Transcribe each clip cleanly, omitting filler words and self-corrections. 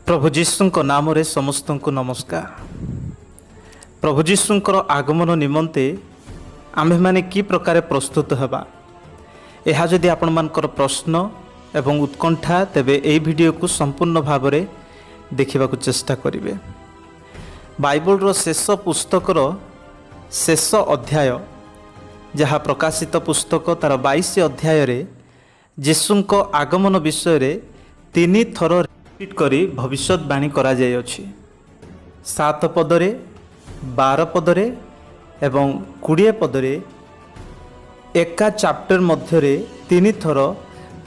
ପ୍ରଭୁ ଯୀଶୁଙ୍କ ନାମରେ ସମସ୍ତଙ୍କୁ ନମସ୍କାର। ପ୍ରଭୁ ଯୀଶୁଙ୍କର ଆଗମନ ନିମନ୍ତେ ଆମ୍ଭେମାନେ କି ପ୍ରକାରେ ପ୍ରସ୍ତୁତ ହେବା, ଏହା ଯଦି ଆପଣମାନଙ୍କର ପ୍ରଶ୍ନ ଏବଂ ଉତ୍କଣ୍ଠା, ତେବେ ଏହି ଭିଡ଼ିଓକୁ ସମ୍ପୂର୍ଣ୍ଣ ଭାବରେ ଦେଖିବାକୁ ଚେଷ୍ଟା କରିବେ। ବାଇବଲର ଶେଷ ପୁସ୍ତକର ଶେଷ ଅଧ୍ୟାୟ, ଯାହା ପ୍ରକାଶିତ ପୁସ୍ତକ, ତାର 22 ଅଧ୍ୟାୟରେ ଯୀଶୁଙ୍କ ଆଗମନ ବିଷୟରେ ତିନି ଥର ରିପିଟ୍ କରି ଭବିଷ୍ୟତବାଣୀ କରାଯାଇଅଛି। 7 ପଦରେ, 12 ପଦରେ ଏବଂ 20 ପଦରେ ଏକା ଚାପ୍ଟର ମଧ୍ୟରେ ତିନି ଥର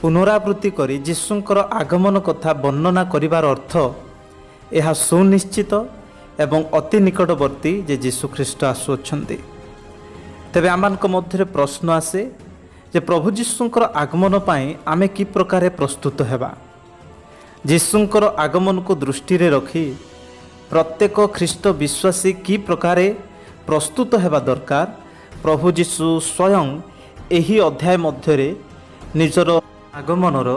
ପୁନରାବୃତ୍ତି କରି ଯୀଶୁଙ୍କର ଆଗମନ କଥା ବର୍ଣ୍ଣନା କରିବାର ଅର୍ଥ ଏହା ସୁନିଶ୍ଚିତ ଏବଂ ଅତି ନିକଟବର୍ତ୍ତୀ ଯେ ଯୀଶୁ ଖ୍ରୀଷ୍ଟ ଆସୁଅଛନ୍ତି। ତେବେ ଆମମାନଙ୍କ ମଧ୍ୟରେ ପ୍ରଶ୍ନ ଆସେ ଯେ ପ୍ରଭୁ ଯୀଶୁଙ୍କର ଆଗମନ ପାଇଁ ଆମେ କି ପ୍ରକାରେ ପ୍ରସ୍ତୁତ ହେବା? ଯୀଶୁଙ୍କର ଆଗମନକୁ ଦୃଷ୍ଟିରେ ରଖି ପ୍ରତ୍ୟେକ ଖ୍ରୀଷ୍ଟ ବିଶ୍ୱାସୀ କି ପ୍ରକାରେ ପ୍ରସ୍ତୁତ ହେବା ଦରକାର? ପ୍ରଭୁ ଯୀଶୁ ସ୍ୱୟଂ ଏହି ଅଧ୍ୟାୟ ମଧ୍ୟରେ ନିଜର ଆଗମନର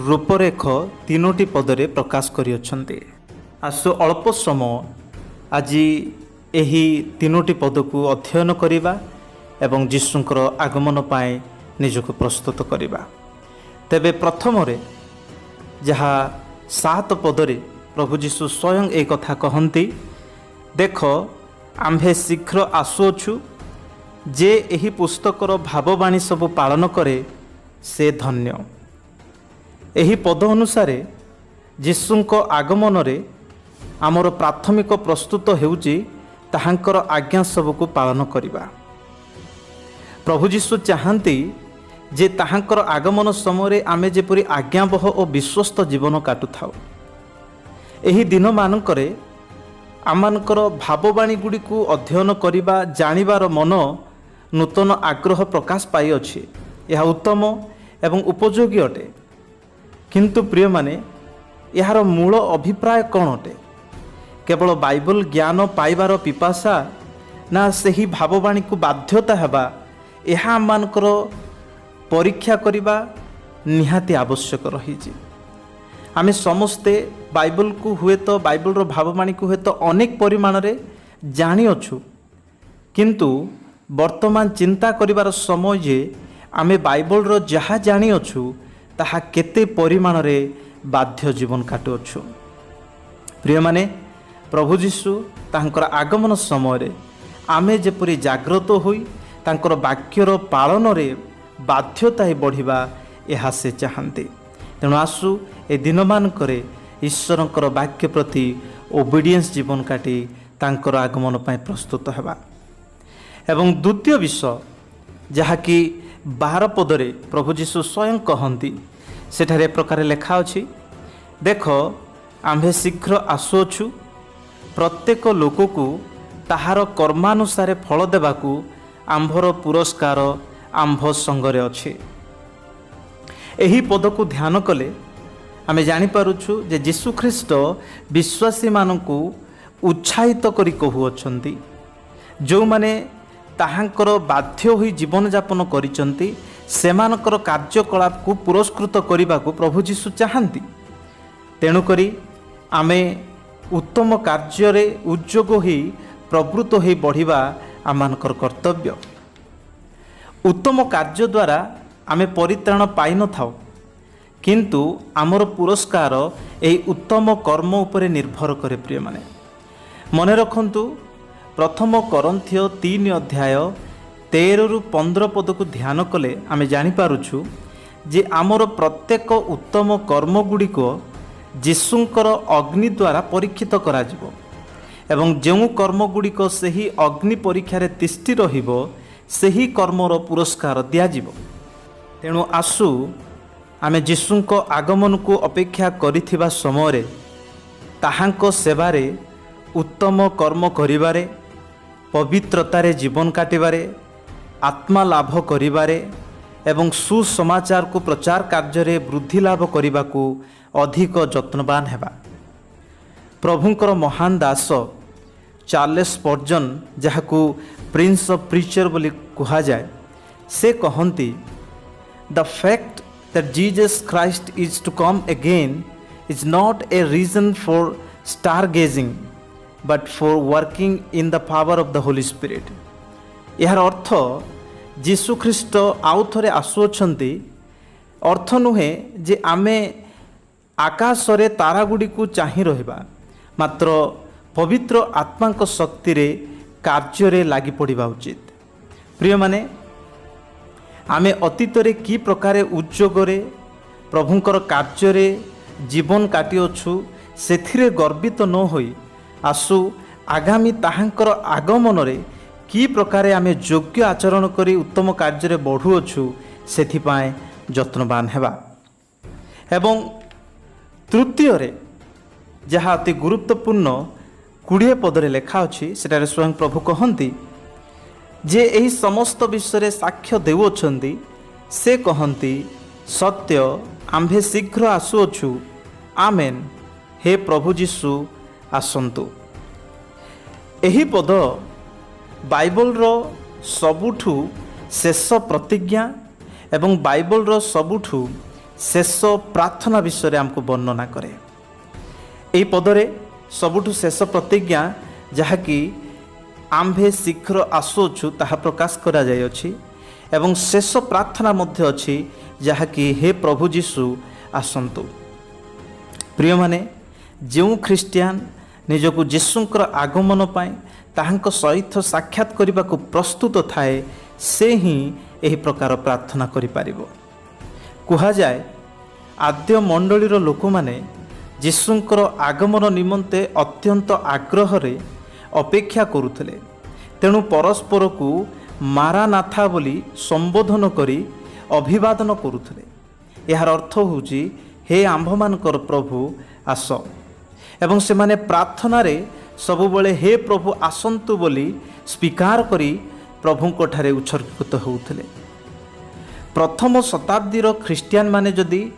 ରୂପରେଖ ତିନୋଟି ପଦରେ ପ୍ରକାଶ କରିଅଛନ୍ତି। ଆସୁ, ଅଳ୍ପ ସମୟ ଆଜି ଏହି ତିନୋଟି ପଦକୁ ଅଧ୍ୟୟନ କରିବା ଏବଂ ଯୀଶୁଙ୍କର ଆଗମନ ପାଇଁ ନିଜକୁ ପ୍ରସ୍ତୁତ କରିବା। ତେବେ ପ୍ରଥମରେ ଯାହା 7 ପଦରେ ପ୍ରଭୁ ଯୀଶୁ ସ୍ୱୟଂ ଏହି କଥା କହନ୍ତି, "ଦେଖ, ଆମ୍ଭେ ଶୀଘ୍ର ଆସୁଅଛୁ। ଯେ ଏହି ପୁସ୍ତକର ଭାବବାଣୀ ସବୁ ପାଳନ କରେ, ସେ ଧନ୍ୟ।" ଏହି ପଦ ଅନୁସାରେ ଯୀଶୁଙ୍କ ଆଗମନରେ ଆମର ପ୍ରାଥମିକ ପ୍ରସ୍ତୁତ ହେଉଛି ତାହାଙ୍କର ଆଜ୍ଞା ସବୁକୁ ପାଳନ କରିବା। ପ୍ରଭୁ ଯୀଶୁ ଚାହାନ୍ତି ଯେ ତାହାଙ୍କର ଆଗମନ ସମୟରେ ଆମେ ଯେପରି ଆଜ୍ଞାବହ ଓ ବିଶ୍ୱସ୍ତ ଜୀବନ କାଟୁଥାଉ। ଏହି ଦିନମାନଙ୍କରେ ଆମମାନଙ୍କର ଭାବବାଣୀ ଗୁଡ଼ିକୁ ଅଧ୍ୟୟନ କରିବା, ଜାଣିବାର ମନ ନୂତନ ଆଗ୍ରହ ପ୍ରକାଶ ପାଇଅଛି। ଏହା ଉତ୍ତମ ଏବଂ ଉପଯୋଗୀ ଅଟେ। କିନ୍ତୁ ପ୍ରିୟମାନେ, ଏହାର ମୂଳ ଅଭିପ୍ରାୟ କ'ଣ ଅଟେ? କେବଳ ବାଇବଲ ଜ୍ଞାନ ପାଇବାର ପିପାସା ନା ସେହି ଭାବବାଣୀକୁ ବାଧ୍ୟତା ହେବା, ଏହା ଆମମାନଙ୍କର ପରୀକ୍ଷା କରିବା ନିହାତି ଆବଶ୍ୟକ ରହିଛି। ଆମେ ସମସ୍ତେ ବାଇବଲକୁ ହୁଏତ, ବାଇବଲର ଭାବବାଣୀକୁ ହୁଏତ ଅନେକ ପରିମାଣରେ ଜାଣିଅଛୁ, କିନ୍ତୁ ବର୍ତ୍ତମାନ ଚିନ୍ତା କରିବାର ସମୟ ଯେ ଆମେ ବାଇବଲର ଯାହା ଜାଣିଅଛୁ, ତାହା କେତେ ପରିମାଣରେ ବାଧ୍ୟ ଜୀବନ କାଟୁଅଛୁ। ପ୍ରିୟମାନେ, ପ୍ରଭୁ ଯୀଶୁ ତାଙ୍କର ଆଗମନ ସମୟରେ ଆମେ ଯେପରି ଜାଗ୍ରତ ହୋଇ ତାଙ୍କର ବାକ୍ୟର ପାଳନରେ ବାଧ୍ୟତା ହୋଇ ବଢ଼ିବା, ଏହା ସେ ଚାହାନ୍ତି। ତେଣୁ ଆସୁ, ଏ ଦିନମାନଙ୍କରେ ଈଶ୍ୱରଙ୍କର ବାକ୍ୟ ପ୍ରତି ଓବିଡ଼ିଏନ୍ସ ଜୀବନ କାଟି ତାଙ୍କର ଆଗମନ ପାଇଁ ପ୍ରସ୍ତୁତ ହେବା। ଏବଂ ଦ୍ୱିତୀୟ ବିଷୟ, ଯାହାକି 12 ପଦରେ ପ୍ରଭୁ ଯୀଶୁ ସ୍ୱୟଂ କହନ୍ତି, ସେଠାରେ ଏ ପ୍ରକାର ଲେଖା ଅଛି, "ଦେଖ, ଆମ୍ଭେ ଶୀଘ୍ର ଆସୁଅଛୁ। ପ୍ରତ୍ୟେକ ଲୋକକୁ ତାହାର କର୍ମାନୁସାରେ ଫଳ ଦେବାକୁ ଆମ୍ଭର ପୁରସ୍କାର ଆମ୍ଭ ସଙ୍ଗରେ ଅଛି।" ଏହି ପଦକୁ ଧ୍ୟାନ କଲେ ଆମେ ଜାଣିପାରୁଛୁ ଯେ ଯୀଶୁଖ୍ରୀଷ୍ଟ ବିଶ୍ୱାସୀମାନଙ୍କୁ ଉତ୍ସାହିତ କରି କହୁଅଛନ୍ତି। ଯେଉଁମାନେ ତାହାଙ୍କର ବାଧ୍ୟ ହୋଇ ଜୀବନଯାପନ କରିଛନ୍ତି, ସେମାନଙ୍କର କାର୍ଯ୍ୟକଳାପକୁ ପୁରସ୍କୃତ କରିବାକୁ ପ୍ରଭୁ ଯୀଶୁ ଚାହାନ୍ତି। ତେଣୁକରି ଆମେ ଉତ୍ତମ କାର୍ଯ୍ୟରେ ଉଦ୍ଯୋଗ ହୋଇ ପ୍ରବୃତ୍ତ ହୋଇ ବଢ଼ିବା ଆମମାନଙ୍କର କର୍ତ୍ତବ୍ୟ। ଉତ୍ତମ କାର୍ଯ୍ୟ ଦ୍ୱାରା ଆମେ ପରିତ୍ରାଣ ପାଇନଥାଉ, କିନ୍ତୁ ଆମର ପୁରସ୍କାର ଏହି ଉତ୍ତମ କର୍ମ ଉପରେ ନିର୍ଭର କରେ। ପ୍ରିୟମାନେ, ମନେ ରଖନ୍ତୁ, ପ୍ରଥମ କରିନ୍ଥୀୟ 3 ଅଧ୍ୟାୟ 13ରୁ 15 ପଦକୁ ଧ୍ୟାନ କଲେ ଆମେ ଜାଣିପାରୁଛୁ ଯେ ଆମର ପ୍ରତ୍ୟେକ ଉତ୍ତମ କର୍ମ ଗୁଡ଼ିକ ଯୀଶୁଙ୍କର ଅଗ୍ନି ଦ୍ୱାରା ପରୀକ୍ଷିତ କରାଯିବ ଏବଂ ଯେଉଁ କର୍ମ ଗୁଡ଼ିକ ସେହି ଅଗ୍ନି ପରୀକ୍ଷାରେ ତିଷ୍ଠି ରହିବ, ସେହି କର୍ମର ପୁରସ୍କାର ଦିଆଯିବ। ତେଣୁ ଆସୁ, ଆମେ ଯୀଶୁଙ୍କ ଆଗମନକୁ ଅପେକ୍ଷା କରିଥିବା ସମୟରେ ତାହାଙ୍କ ସେବାରେ ଉତ୍ତମ କର୍ମ କରିବାରେ, ପବିତ୍ରତାରେ ଜୀବନ କାଟିବାରେ, ଆତ୍ମା ଲାଭ କରିବାରେ ଏବଂ ସୁସମାଚାରକୁ ପ୍ରଚାର କାର୍ଯ୍ୟରେ ବୃଦ୍ଧି ଲାଭ କରିବାକୁ ଅଧିକ ଯତ୍ନବାନ ହେବା। ପ୍ରଭୁଙ୍କର ମହାନ ଦାସ ଚାର୍ଲେସ୍ ସ୍ପର୍ଜନ, ଯାହାକୁ ପ୍ରିନ୍ସ ଅଫ୍ ପ୍ରିଚର ବୋଲି କୁହାଯାଏ, ସେ କହନ୍ତି, "The fact that Jesus Christ is to come again is not a reason for star gazing, but for working in the power of the Holy Spirit." ଏହାର ଅର୍ଥ, ଯୀଶୁଖ୍ରୀଷ୍ଟ ଆଉ ଥରେ ଆସୁଅଛନ୍ତି ଅର୍ଥ ନୁହେଁ ଯେ ଆମେ ଆକାଶରେ ତାରାଗୁଡ଼ିକୁ ଚାହିଁ ରହିବା, ମାତ୍ର ପବିତ୍ର ଆତ୍ମାଙ୍କ ଶକ୍ତିରେ କାର୍ଯ୍ୟରେ ଲାଗି ପଡ଼ିବା ଉଚିତ। ପ୍ରିୟମାନେ, ଆମେ ଅତୀତରେ କି ପ୍ରକାରେ ଉଦ୍ଯୋଗରେ ପ୍ରଭୁଙ୍କର କାର୍ଯ୍ୟରେ ଜୀବନ କାଟିଅଛୁ, ସେଥିରେ ଗର୍ବିତ ନ ହୋଇ ଆସୁ ଆଗାମୀ ତାହାଙ୍କର ଆଗମନରେ କି ପ୍ରକାରେ ଆମେ ଯୋଗ୍ୟ ଆଚରଣ କରି ଉତ୍ତମ କାର୍ଯ୍ୟରେ ବଢ଼ୁଅଛୁ, ସେଥିପାଇଁ ଯତ୍ନବାନ ହେବା। ଏବଂ ତୃତୀୟରେ, ଯାହା ଅତି ଗୁରୁତ୍ୱପୂର୍ଣ୍ଣ, 20 ପଦରେ ଲେଖା ଅଛି, ସେଠାରେ ସ୍ୱୟଂ ପ୍ରଭୁ କହନ୍ତି ଯେ ଏହି ସମସ୍ତ ବିଷୟରେ ସାକ୍ଷ୍ୟ ଦେଉଅଛନ୍ତି, ସେ କହନ୍ତି, "ସତ୍ୟ, ଆମ୍ଭେ ଶୀଘ୍ର ଆସୁଅଛୁ। ଆମେନ୍। ହେ ପ୍ରଭୁ ଯୀଶୁ, ଆସନ୍ତୁ।" ଏହି ପଦ ବାଇବଲର ସବୁଠୁ ଶେଷ ପ୍ରତିଜ୍ଞା ଏବଂ ବାଇବଲର ସବୁଠୁ ଶେଷ ପ୍ରାର୍ଥନା ବିଷୟରେ ଆମକୁ ବର୍ଣ୍ଣନା କରେ। ଏହି ପଦରେ ସବୁଠୁ ଶେଷ ପ୍ରତିଜ୍ଞା, ଯାହାକି ଆମ୍ଭେ ଶୀଘ୍ର ଆସୁଅଛୁ, ତାହା ପ୍ରକାଶ କରାଯାଇଅଛି ଏବଂ ଶେଷ ପ୍ରାର୍ଥନା ମଧ୍ୟ ଅଛି, ଯାହାକି ହେ ପ୍ରଭୁ ଯୀଶୁ, ଆସନ୍ତୁ। ପ୍ରିୟମାନେ, ଯେଉଁ ଖ୍ରୀଷ୍ଟିଆନ ନିଜକୁ ଯୀଶୁଙ୍କର ଆଗମନ ପାଇଁ ତାହାଙ୍କ ସହିତ ସାକ୍ଷାତ କରିବାକୁ ପ୍ରସ୍ତୁତ ଥାଏ, ସେ ହିଁ ଏହି ପ୍ରକାର ପ୍ରାର୍ଥନା କରିପାରିବ। କୁହାଯାଏ, ଆଦ୍ୟ ମଣ୍ଡଳୀର ଲୋକମାନେ ଯୀଶୁଙ୍କର ଆଗମନ ନିମନ୍ତେ ଅତ୍ୟନ୍ତ ଆଗ୍ରହରେ ଅପେକ୍ଷା କରୁଥିଲେ। ତେଣୁ ପରସ୍ପରକୁ ମାରାନାଥା ବୋଲି ସମ୍ବୋଧନ କରି ଅଭିବାଦନ କରୁଥିଲେ। ଏହାର ଅର୍ଥ ହେଉଛି, ହେ ଆମ୍ଭମାନଙ୍କର ପ୍ରଭୁ, ଆସ। ଏବଂ ସେମାନେ ପ୍ରାର୍ଥନାରେ ସବୁବେଳେ ହେ ପ୍ରଭୁ, ଆସନ୍ତୁ ବୋଲି ସ୍ୱୀକାର କରି ପ୍ରଭୁଙ୍କଠାରେ ଉତ୍ସର୍ଗୀକୃତ ହେଉଥିଲେ। ପ୍ରଥମ ଶତାବ୍ଦୀର ଖ୍ରୀଷ୍ଟିଆନମାନେ ଯଦି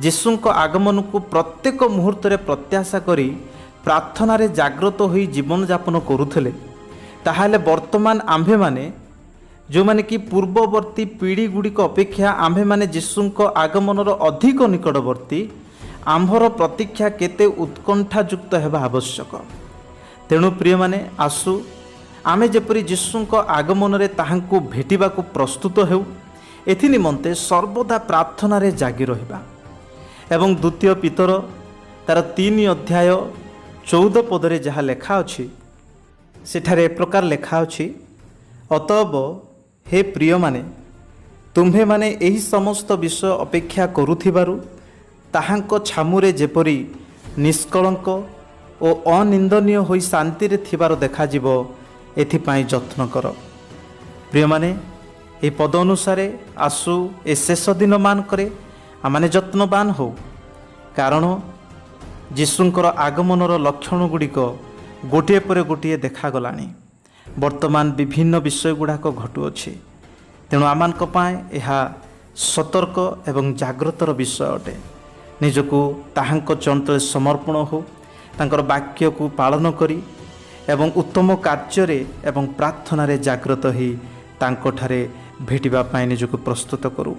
ଯୀଶୁଙ୍କ ଆଗମନକୁ ପ୍ରତ୍ୟେକ ମୁହୂର୍ତ୍ତରେ ପ୍ରତ୍ୟାଶା କରି ପ୍ରାର୍ଥନାରେ ଜାଗ୍ରତ ହୋଇ ଜୀବନଯାପନ କରୁଥିଲେ, ତାହେଲେ ବର୍ତ୍ତମାନ ଆମ୍ଭେମାନେ, ଯେଉଁମାନେ କି ପୂର୍ବବର୍ତ୍ତୀ ପିଢ଼ି ଗୁଡ଼ିକ ଅପେକ୍ଷା ଆମ୍ଭେମାନେ ଯୀଶୁଙ୍କ ଆଗମନର ଅଧିକ ନିକଟବର୍ତ୍ତୀ, ଆମ୍ଭର ପ୍ରତୀକ୍ଷା କେତେ ଉତ୍କଣ୍ଠାଯୁକ୍ତ ହେବା ଆବଶ୍ୟକ। ତେଣୁ ପ୍ରିୟମାନେ, ଆସୁ ଆମେ ଯେପରି ଯୀଶୁଙ୍କ ଆଗମନରେ ତାହାଙ୍କୁ ଭେଟିବାକୁ ପ୍ରସ୍ତୁତ ହେଉ, ଏଥି ନିମନ୍ତେ ସର୍ବଦା ପ୍ରାର୍ଥନାରେ ଜାଗି ରହିବା। ଏବଂ ଦ୍ୱିତୀୟ ପିତର ତାର 3 ଅଧ୍ୟାୟ 14 ପଦରେ ଯାହା ଲେଖା ଅଛି, ସେଠାରେ ଏ ପ୍ରକାର ଲେଖା ଅଛି, "ଅତଏବ ହେ ପ୍ରିୟମାନେ, ତୁମ୍ଭେମାନେ ଏହି ସମସ୍ତ ବିଷୟ ଅପେକ୍ଷା କରୁଥିବାରୁ ତାହାଙ୍କ ଛାମୁରେ ଯେପରି ନିଷ୍କଳଙ୍କ ଓ ଅନିନ୍ଦନୀୟ ହୋଇ ଶାନ୍ତିରେ ଥିବାର ଦେଖାଯିବ, ଏଥିପାଇଁ ଯତ୍ନ କର।" ପ୍ରିୟମାନେ, ଏହି ପଦ ଅନୁସାରେ ଆସୁ ଏ ଶେଷ ଦିନମାନଙ୍କରେ ଆମମାନେ ଯତ୍ନବାନ ହଉ, କାରଣ ଯୀଶୁଙ୍କର ଆଗମନର ଲକ୍ଷଣ ଗୁଡ଼ିକ ଗୋଟିଏ ପରେ ଗୋଟିଏ ଦେଖାଗଲାଣି। ବର୍ତ୍ତମାନ ବିଭିନ୍ନ ବିଷୟ ଗୁଡ଼ାକ ଘଟୁଅଛି। ତେଣୁ ଆମମାନଙ୍କ ପାଇଁ ଏହା ସତର୍କ ଏବଂ ଜାଗ୍ରତର ବିଷୟ ଅଟେ। ନିଜକୁ ତାହାଙ୍କ ଚରଣତଳେ ସମର୍ପଣ ହଉ, ତାଙ୍କର ବାକ୍ୟକୁ ପାଳନ କରି ଏବଂ ଉତ୍ତମ କାର୍ଯ୍ୟରେ ଏବଂ ପ୍ରାର୍ଥନାରେ ଜାଗ୍ରତ ହୋଇ ତାଙ୍କଠାରେ ଭେଟିବା ପାଇଁ ନିଜକୁ ପ୍ରସ୍ତୁତ କରୁ।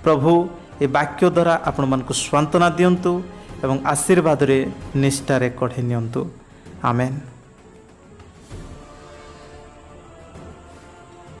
ପ୍ରଭୁ ଏ ବାକ୍ୟ ଦ୍ୱାରା ଆପଣମାନଙ୍କୁ ସାନ୍ତ୍ୱନା ଦିଅନ୍ତୁ ଏବଂ ଆଶୀର୍ବାଦରେ ନିଷ୍ଠାରେ କଢ଼େଇ ନିଅନ୍ତୁ। ଆମେନ୍।